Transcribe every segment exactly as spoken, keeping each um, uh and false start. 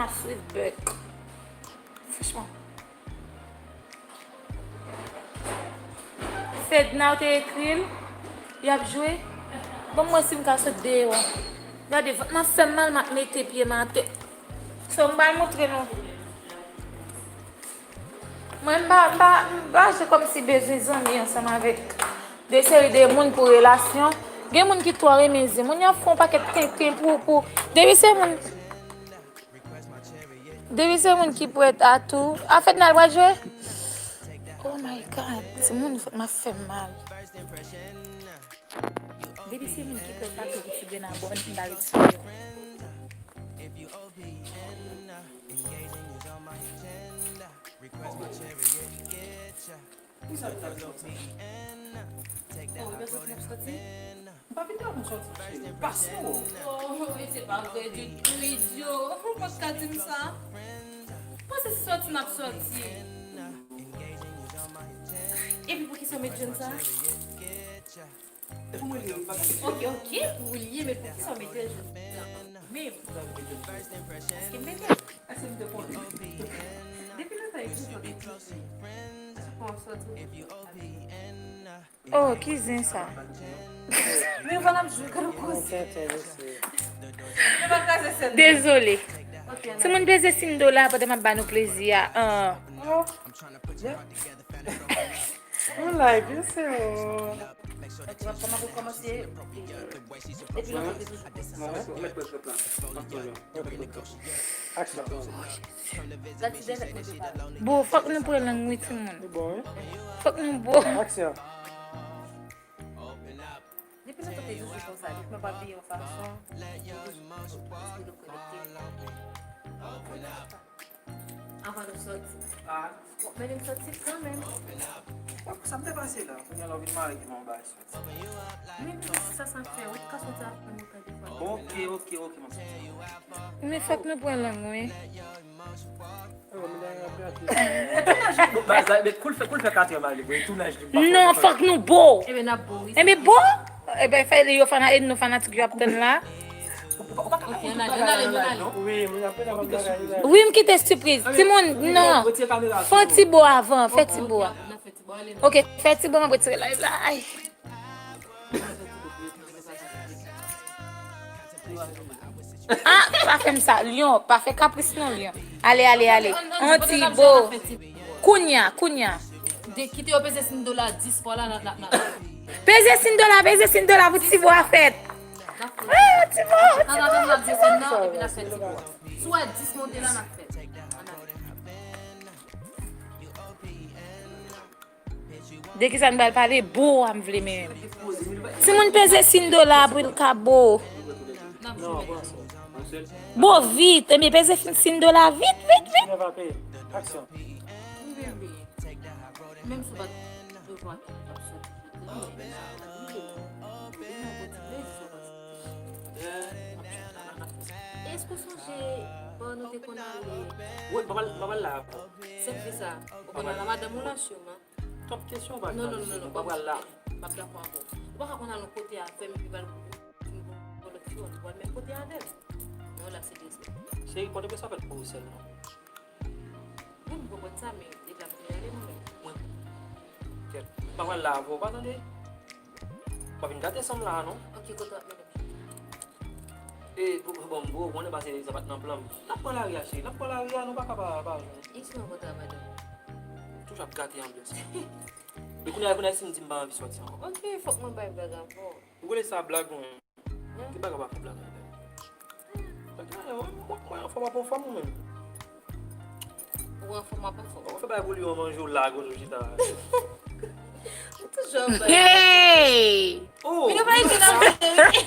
a swiv bèk. Franchman. Fedna, ou te ekri l? Y ap jwe? Ban m wè si m ka sot deyò. Gade, vant m ap fè m mal, m ap mete pye m atè. So, m pral montre nou. Mwen, m pa, m pa, m pa aji kòmsi bezwen zanmi ansanm avèk de seri de moun pou relasyon. Gen moun ki twò renmen zen. Moun yo ap fè yon pakèt tenten pou, pou, depi se moun, depi se moun ki prèt a tou. A, Fedna, l pral jwe? Oh my God, timoun, m ap fè m mal. Depi se moun ki prèt a tou pou ti grenn abòn, m ba retire. Kisa k t ap sòti? Oh, ou panse ki n ap sòti? M pa vin la pou n sòti, cheri. Pase w. Oh, e se pa vre ditou, idyo. Ou pa t ka di m sa. Panse se sòti n ap sòti. Epi poukisa w met jèn sa? Pou mwen, li, m pa konn. Ok, ok, pou li, men poukisa w mete l menm? Èske m mete l? Èske m te konnen? Depi lontan, li toujou mete l. Se pou w sòti. Oh, ki zen sa? Men van ap jwe, gade koze. Men pa kraze sèn. Dezole. Ok, timoun, peze sindola pandan m ap ba nou plezi a. Ah. Oh. Yon live, yon se yon. Ok, w ap kòman pou kòmanse? Epi nan kote toujou konsa. Aksyon. Gad ti dèlèt mwen te pale. Bon, fòk nou pran lang wi, timoun. Se bon, wi. Fòk nou bon. Aksyon. Depi lè w te toujou konsa, depi mwen pa veye yon fason, ou toujou konsa, ou toujou konekte. Anvan nou sòti. Ah. Bon, men nou sòti kanmenm. Bon, sa m te pase la. Kounye a la, w vin mare ki bon bagay sòti. Men, men, se sa, sa m fè. Ou ka sòti avè m otan de fwa. Ok, ok, ok, m ap sòti. Men fòk nou pran lang, wi. Bon, bagay, men kou l fè, kou l fè katrè m ale, bon, e tounaj li, m pa fè. Non, fòk nou bo. Ebyen, n ap bo, wi. Ebyen, bo. Ebyen, fè yo fana-, e nou fanatik yo ap tann la. Ok, ann ale, ann ale, ann ale. Wi, moun ap fè bagay la. Wi, m kite sipriz. Timoun, non. Fè ti bo avan, fè ti bo a. Ok, fè ti bo, m ap retire live la. Ay. Ah, pa fè m sa, Lyon, pa fè kapris non, Lyon. Ale, ale, ale. On ti bo. Kounya, kounya. De kite yo peze sindola dis fwa la, n ap, n ap, n ap. Peze sindola, peze sindola pou ti bo a fèt. Ah, ti bo, ti bo, ti bo. Si w wè dis monte la, n ap fèt. Ann ale. De kisa n pral pale? Bo a m vle menm. Timoun, peze sindola pou l ka bo. Bo vit. Ebyen, peze sindola vit, vit, vit. Menm si w pa t prevwa ki t ap sòti. Èske w sonje bò nou te konn ale? Wi, m pa pral, m pa pral la. Sèl fi sa. Ou konn al la madanm ou la, siman. Twòp kesyon, pa. Non, non, non, non, non, m pa pral la. M p ap dakò avè w. Ou pa ka konn al yon kote avè m epi pral vin yon lòt fi, ou pral menm kote avè l. Non, la se dezespè. Cheri, Pòtoprens pa fèt pou ou sèl, non. Wi, m konprann sa, men deja m vle ale mwen menm. Mwen, kèt, m pa pral la avè w, pa tande? W ap vin gate san m la a, non? Ok, kote w ap mennen m? E, bon, bon, bon, bon, konnen pase sa pa t nan plan m. N ap pran lari a, cheri, n ap pran lari a, nou pa ka pa, pa jwenn. E si w rankontre ak madanm ou? Toujou ap gate anbyans. Men kounye a, kounye a, si m di m pa anvi sòti ankò. Ok, fòk mwen bay blag avè w. Ou rele sa blag, ou menm? Ki bagay w pa fè blag avè m? Mwen, mwen, mwen anfòm, w ap anfòm ou menm? Ou anfòm, w ap anfòm. Ou fè bagay pou li, w manje w la, kote w chita. Ou toujou ap bay. Hey! Oh! Vin nou bay ti nan manje, wi.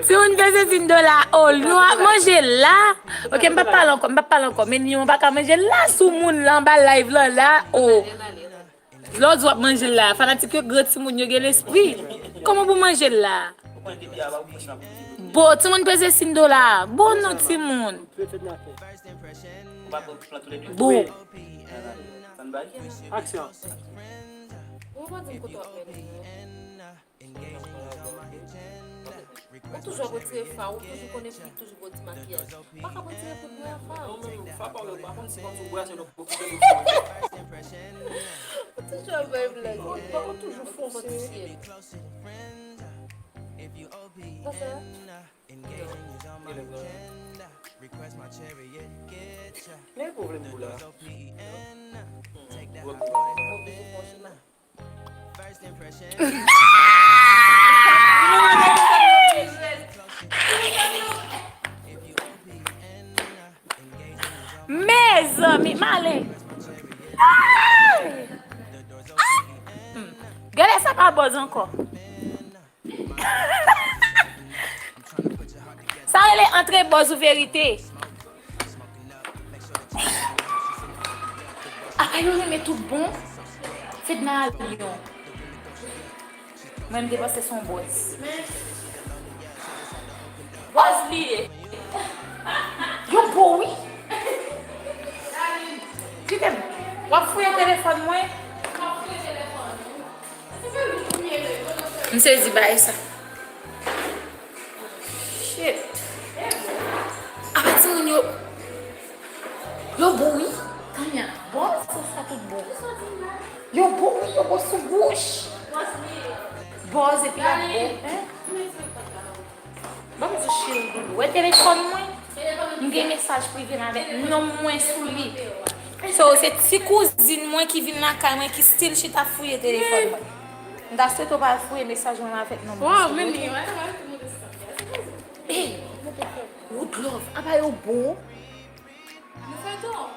Timoun, peze sindola, oh, nou ap manje la. Ok, m p ap pale ankò, m p ap pale ankò. Men nou pa ka manje la sou moun la, anba live la, la, oh. Lè w di w ap manje l la, fanatik yo, gran timoun yo gen lespri. Kòman pou manje l la? Bo, timoun, peze sindola. Bo non, timoun. Bo. Aksyon. Ou pa di m kote w ap mennen m. Ou toujou ap retire fa, ou toujou konnen fi toujou gon ti makiyaj. Ou pa ka retire poud bwa fa. Non, men fa pa w pa konn si kòmsi w brase nan pwofite de fi. Ou toujou ap bay blag. Ou toujou fonse. Konn sa? Men pwoblèm pou la. Mwen oblije fè yon chemen. Mezanmi, m ale. Ay! Ay! Hmm. Genlè sa pa bòz ankò. Sa rele antre bòz ou verite. Apa yo renmen tout bon? Fedna a Lyon. Mwen, m te panse se yon bòz. Bòz li ye. Yo bo wi. Kite m. W ap fouye telefòn mwen? M sezi bagay sa. Shit. Apa timoun yo, yo bo wi. Tanya, bòz sa tout bon. Yo bo wi, yo bo sou bouch. Bòz epi y ap bo. Hein? Ban m di w, cheri doudou. Wè telefòn mwen? M gen mesaj prive m avèk nonm mwen sou li. So, se ti kouzin mwen ki vin lakay mwen, ki still chita fouye telefòn mwen. M ta swete w pa al fouye mesaj mwen avèk nonm mwen sou li, ok? Hey, Woodlove, apa yo bon? Nou fè tou.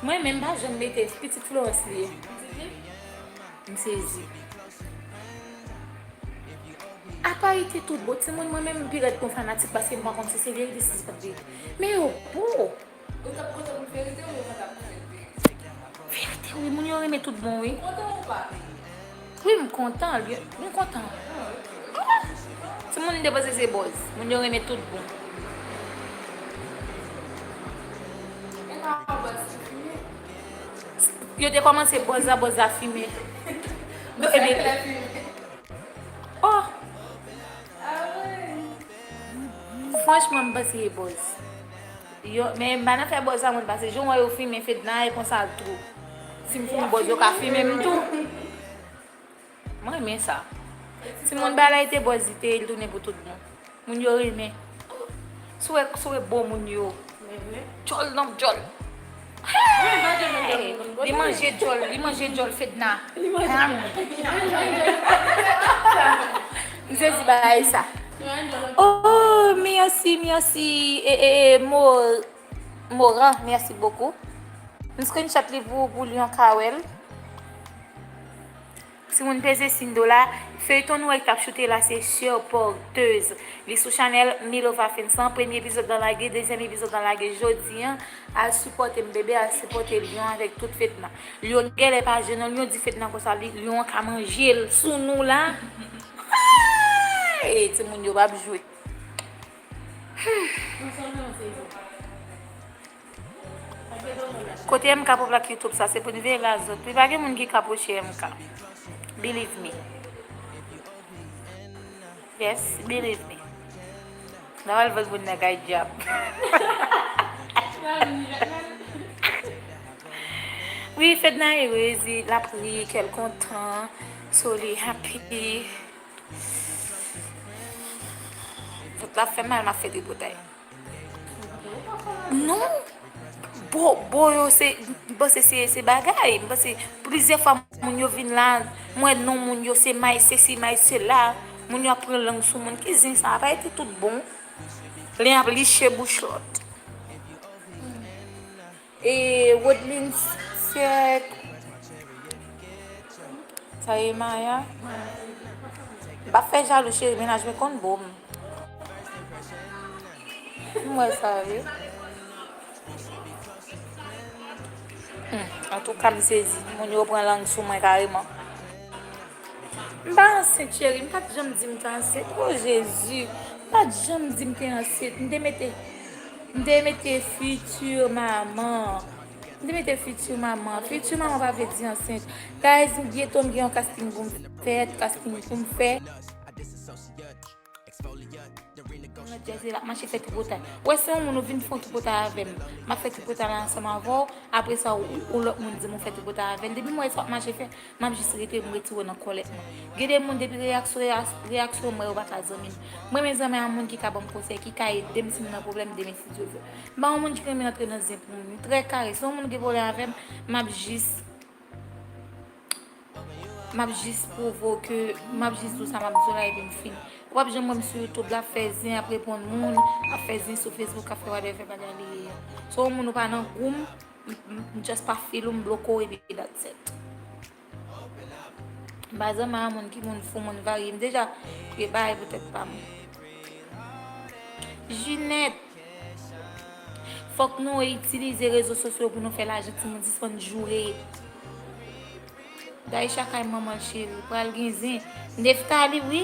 Mwen menm, m pa janm mete pitit Florence li ye. M sezi. Apa ite tout bon. Timoun, mwen menm, m pi rèd kon fanatik paske m pa konn si se verite, si se pa verite. Men yo bo. Ou t ap kontan pou verite ou ou pa t ap kontan pou verite? Verite, wi, moun yo renmen tout bon, wi. Kontan ou pa? Wi, m kontan, li, m kontan. Timoun, m te panse se bòz. Moun yo renmen tout bon. E pa bòz ki fimen? Yo te kòmanse bòz la, bòz la fimen. Donk, ebyen, oh! Franchman, m panse e bòz. Yo, men m pa nan fè bòz la, mwen, paske jan w wè yo fimen Fedna, e konsa l tou. Si m fè yon bòz, yo ka fimen m tou. Mwen renmen sa. Timoun, bagay la, li te bòz, li te, li tounen pou tout bon. Moun yo renmen. Si w wè, si w wè bo moun yo. Djòl nan djòl. Hey! Li manje djòl, li manje djòl Fedna. Li manje. M sezi bagay sa. Oh, mèsi, mèsi. E, e, e, Mo-, Moran, merci beaucoup. M screenshot li pou, pou Lyon Kawèl. Timoun peze Sindola, feyton nou wè k t ap choute la se Sè Porteuse. Li sou chanèl Milova Fensan, premye epizòd lan lage, dezyèm epizòd lan lage jodi an. Al sipòte m bebe, al sipòte Lyon avèk tout Fedna. Lyon genlè pa jwenn non, Lyon di Fedna konsa, li, Lyon ka manje l sou nou la. Hey, timoun yo p ap jwe. Kote M K pou plak YouTube sa, se pou n veye la zòt. Wi, pa gen moun ki ka pwoche M K. Believe me. Yes, believe me. N a pral vann moun nan kay dyab. Wi, Fedna erez, l ap ri, kè l kontan. So, li happy. Tout la fè mal, m ap fè tripotay. Non. Bo, bo yo se, m panse se, se bagay. M panse plizyè fwa moun yo vin la, m wè non moun yo se may sesi, may sela. Moun yo ap pran lang sou moun. Ki zen sa? Apa ete tout bon? Len ap liche bouch lòt. E Woodline Sèk. Sa ye Maya? M pa fè jalou, cheri, mennaj mwen konn bo m. M wè sa, wi. Hmm, antouka, m sezi. Moun yo pran lang sou mwen kareman. M pa ansent, cheri. M pa t janm di m t ansent. O Jezi. M pa t janm di m te ansent. M te mete, m te mete future maman. M te mete future maman. Future maman pa vle di ansent. Guys, m byento m gen yon casting pou m fè, casting pou m fè. Nan jazz la, mache fè tripotay. Ou wè, se yon moun ou vin fè yon tripotay avè m. M ap fè tripotay la ansanm avè w. Apre sa, ou, ou lòt moun di m ou fè tripotay avè l. Depi m wè sa w ap mache fè, m ap jis rete, m retire w nan kòlèt mwen. Gen de moun, depi reyaksyon, reyaksyon, m wè yo pa ka zanmi m. M renmen zanmi a moun ki ka ban m konsèy, ki ka ede m si m nan pwoblèm demen, si Dye vle. M pa yon moun ki renmen antre nan zen pou moun. M trè kare. Si yon moun gen pwoblèm avè m, m ap jis, m ap jis pwovoke, m ap jis di w sa m ap di w la epi m fini. Ou p ap janm wè m sou YouTube la ap fè zen, ap reponn moun, ap fè zen sou Facebook, ap fè whatever bagay li ye a. Si yon moun ou pa nan gou m, m, m, m just pa feel ou, m bloke w epi that's it. M pa zanmi a moun ki moun fou, moun varye. M deja gen bagay pou tèt pa m. Jinèt, fòk nou itilize rezo sosyo pou nou fè lajan, timoun, sispann joure. Daïcha kay manman l cheri, pral gen zen. Neftali, wi,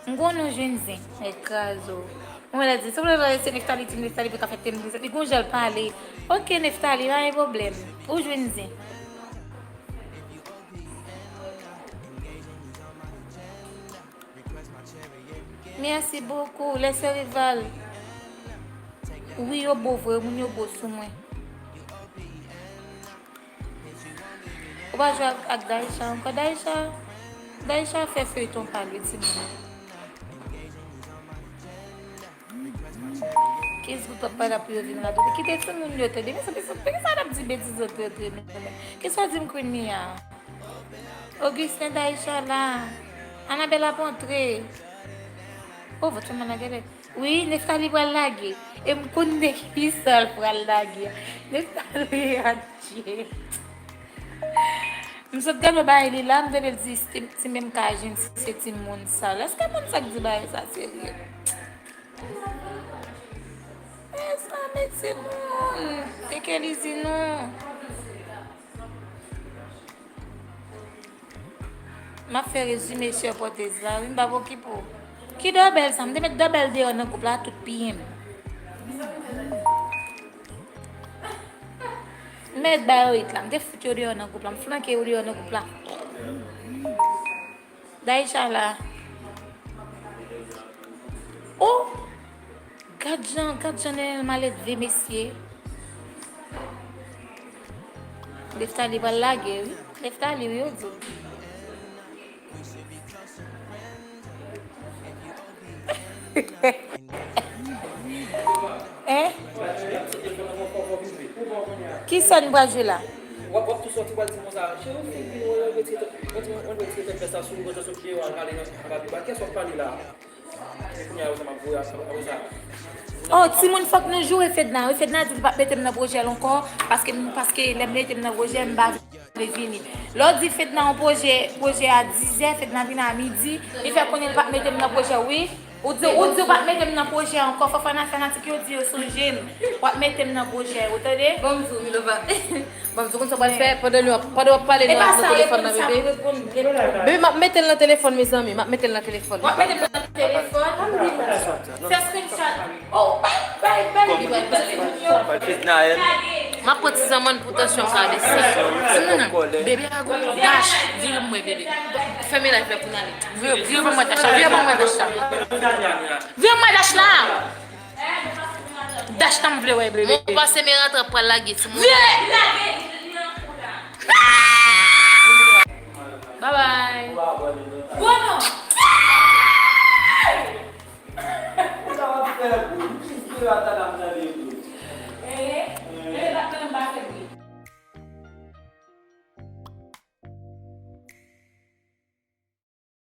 m konnen w jwenn zen. Nèg kraze w. Mwen la di, se vre, se Neftali, ti Neftali pou ka fè tem, li gon jan l pale. Oke, Neftali, pa gen pwoblèm. Ou jwenn zen. Merci beaucoup, les rival. Wi, yo bo vre, moun yo bo sou mwen. Ou pa jwe ak, ak Daïcha ankò. Daïcha, Daïcha fè feyton pa l, wi, timoun. Kiss gout papa la pou yo vin rate. Kite timoun yo tande. Men sa, men sa, men sa n ap di betiz antre, antre nou menm. Kisa w di m Queen Mia? Augustin, Daïcha la. Annabelle ap antre. Oh, vòt fè m nan gèlè. Wi, Neftali pral lage. E m konn de kisa l pral lage. Neftali, adje. M sot gade yon bagay li la, m tande l di ti, ti menm ka jwenn si se timoun sa. Èske moun sa k di bagay sa serye? Mezanmi, timoun, teke li di nou. M ap fè rezime sè pòtez la, wi, m p ap okipe w. Ki dòbèl sa? M te met dòbèl deyò nan gwoup la, tout piye m. M met ba yo it la, m te fout yo deyò nan gwoup la, m flanke yo deyò nan gwoup la. Daïcha la. Oh! Gad jan, gad jan Nenel maledve, mesye. Neftali pral lage, wi. Neftali, wi, yo di. Hein? Kisa n pral jwe la? W ap, w ap tou sòti, w ap di konsa, cheri, ou fin vin, ou retire tèt, ou retire tèt vès la sou ou, ou sot deyò al pale nan, nan papi ba. Kiyès w ap pale la? Oh, timoun, fòk nou joure Fedna. Wi, Fedna di li p ap mete m nan pwojè l ankò, paske, paske lè m mete m nan pwojè, m pa vle vini. Lè w di Fedna yon pwojè, pwojè a dizè, Fedna vin a midi, li fè konnen li p ap mete m nan pwojè, wi. Ou di, ou di w p ap mete m nan pwojè ankò, Fafana fanatik yo di yo sonje m. W ap mete m nan pwojè, ou tande? Ban m di w, Milova. Ban m di w, konn sa w pral fè pandan nou ap, pandan w ap pale nan, nan telefòn nan, bebe. Bebe, m ap mete l nan telefòn, mezanmi. M ap mete l nan telefòn. W ap mete l nan telefòn? Fè screenshot. Oh, bay, bay, bay, li pral pale moun yo. M ap pran ti zanmann pou tansyon m ka desann. Timoun, bebe a gon dach, vire m wè, bebe. Fèmen live la pou n ale. Vire, vire ban mwen dach la, vire ban mwen dach la. Vire ban mwen dach la. Dach la m vle wè, bebe. Mon pase men rantre pral lage timoun. Vire! Bye bye. Bon non.